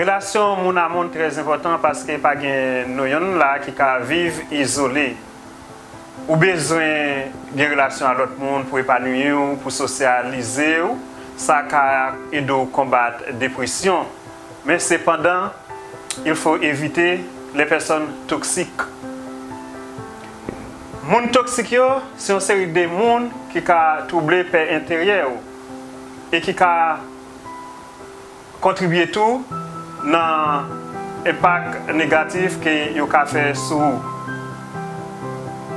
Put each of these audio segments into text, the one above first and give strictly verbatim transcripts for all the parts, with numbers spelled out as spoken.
Relasyon moun a moun trè enpòtan paske pa gen nou yonn la ki ka viv izole. Ou bezwen gen relasyon a lòt moun pou epanouyi w, pou sosyalize w. Sa ka ede w konbat depresyon. Men sepandan, il faut éviter les personnes toxiques. Moun toksik yo, se yon seri de moun ki ka twouble pè enteryè w e ki ka kontribye tou nan enpak negatif ke yo ka fè sou ou.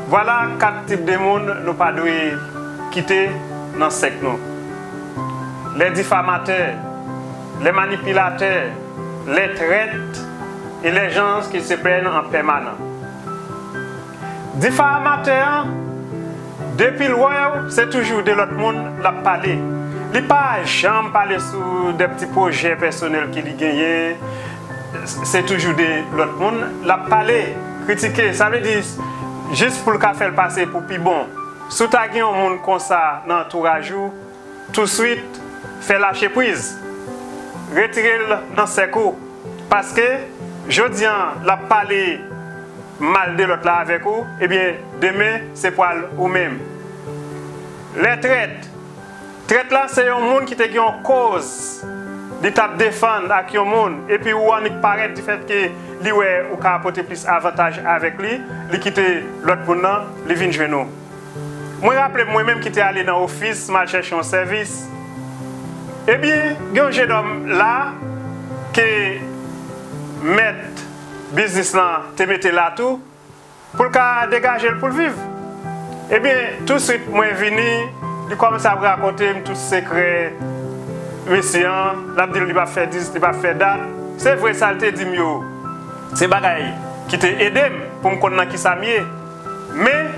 Vwala kat tip de moun nou pa dwe kite nan sèk nou. Les diffamateurs, les manipulateurs, les traîtres et les gens qui se plaignent en permanence. Difamatè an, depi l wè w, se toujou de lòt moun l ap pale. Li pa janm pale sou de ti pwojè pèsonèl ke li genyen. Se toujou de lòt moun l ap pale, kritike. Sa vle di, jis pou l ka fè l pase pou pi bon. Si w ta gen yon moun konsa nan antouraj ou, touswit, fè lache priz. Retire l nan sèk ou. Paske, jodi an, l ap pale mal de lòt la avèk ou, ebyen, demen, se pral ou menm. Les traîtres. Trèt la, se yon moun ki te gen yon koz li t ap defann ak yon moun, epi ou annik parèt difèt ke li wè ou ka pote plis avantaj avèk li, li kite lòt moun nan, li vin jwenn ou. Mwen raple m, mwen menm ki te ale nan ofis, m al chèche yon sèvis. Ebyen, gen yon jenòm la ke mèt biznis lan te mete la tou pou l ka degaje l pou l viv. Ebyen, touswit mwen vini, li kòmanse ap rakonte m tout sekrè mesye an, l ap di l li p ap fè dis, li p ap fè dat. Se vre sa l te di m yo, se bagay ki te ede m pou m konn nan kisa m ye. Men,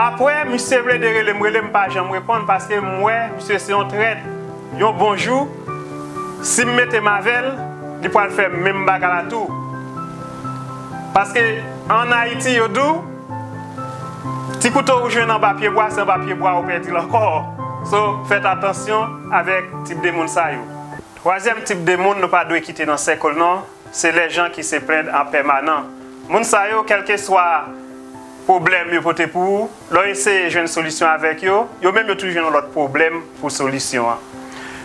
apre, misye vle de rele m, rele m pa janm reponn paske m wè misye se yon trèt. Yon bon jou, si m mete m avè l, li pral fè menm bagay la tou. Paske ann Ayiti, yo di w, ti kouto ou jwenn anba pye bwa, se anba pye bwa ou pèdi l ankò. So, fèt atansyon avèk tip de moun sa yo. Twazyèm tip de moun nou pa dwe kite nan sèk ou non, se les gens qui se plaignent en permanence. Moun sa yo, kèlkeswa pwoblèm yo pote pou ou, lè w eseye jwenn solisyon avèk yo, yo menm yo toujou jwenn yon lòt pwoblèm pou solisyon an.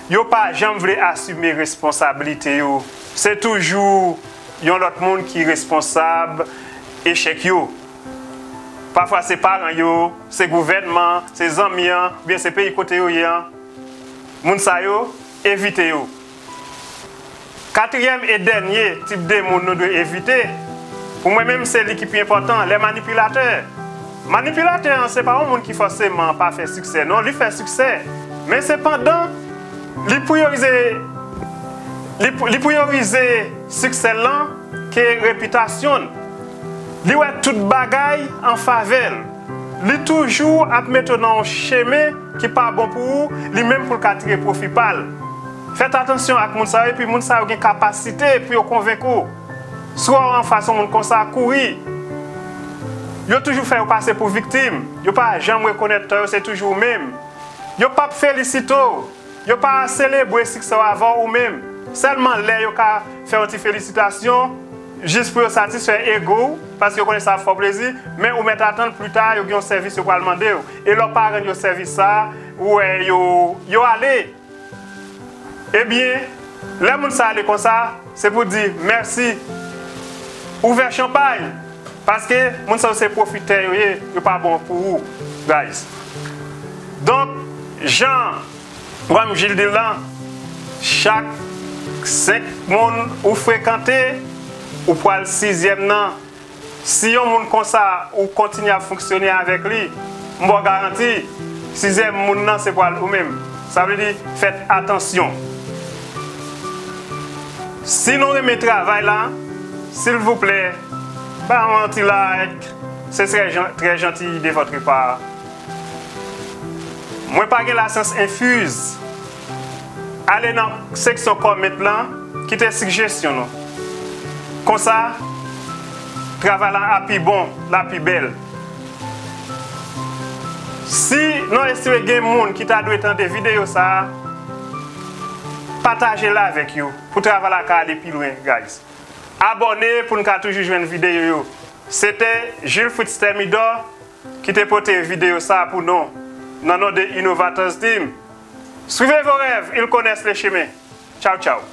Yo pa janm vle asime responsablite yo. Se toujou yon lòt moun ki responsab echèk yo. Pafwa se paran yo, se gouvènman, se zanmi an, oubyen se peyi kote yo ye an. Moun sa yo, evite yo. Katriyèm e dènye tip de moun nou dwe evite, pou mwen menm se li ki pi enpòtan, les manipulateurs. Manipilatè an se pa yon moun ki fòseman pa fè siksè, non, li fè siksè. Men sepandan, li priyorize, li, li priyorize siksè l lan ke repitasyon l. Li wè tout bagay an favè l. Li toujou ap mete w nan yon chemen ki pa bon pou ou, li menm pou l ka tire pwofi pa l. Fèt atansyon ak moun sa yo, epi moun sa yo gen kapasite pou yo konvenk ou. Si w wè w anfas yon moun konsa, kouri. Yo toujou fè yo pase pou viktim. Yo pa janm rekonèt tò yo, se toujou ou menm. Yo p ap felisite w. Yo pa selebre siksè w avè w ou menm. Sèlman lè yo ka fè yon ti felisitasyon, jis pou yo satisfè ego w, paske yo konnen sa ap fè w plezi, men ou mèt atann plita yo gen yon sèvis yo pral mande w. E lè w pa rann yo sèvis sa, ou wè yo, yo ale. Ebyen, lè moun sa ale konsa, se pou di mèsi. Ouvè chanpay, paske moun sa yo se pwofitè yo ye, yo pa bon pou ou, guys. Donk, jan Wam Jil di l lan, chak senk moun ou frekante, ou pral sizyèm nan. Si yon moun konsa ou kontinye ap fonksyone avèk li, m ba w garanti, sizyèm moun nan se pral ou menm. Sa vle di, fèt atansyon. Si nou renmen travay la, silvouplè, ba m yon ti like, ce serait gen- très gentil de votre part. Mwen pa gen lasyans enfuz. Ale nan seksyon comment lan, kite sigjesyon nou. Konsa, travay la ap pi bon, l ap pi bèl. Si nou estime gen moun ki ta dwe tande videyo sa a, Pataje l avèk yo pou travay la ka ale pi lwen, guys. Abòne pou n ka toujou jwenn videyo yo. Se te Jules Fritz Thermidor ki te pote videyo sa pou nou nan non de Innovators Team. Suivez vos rêves, ils connaissent le chemin. Tchao, tchao.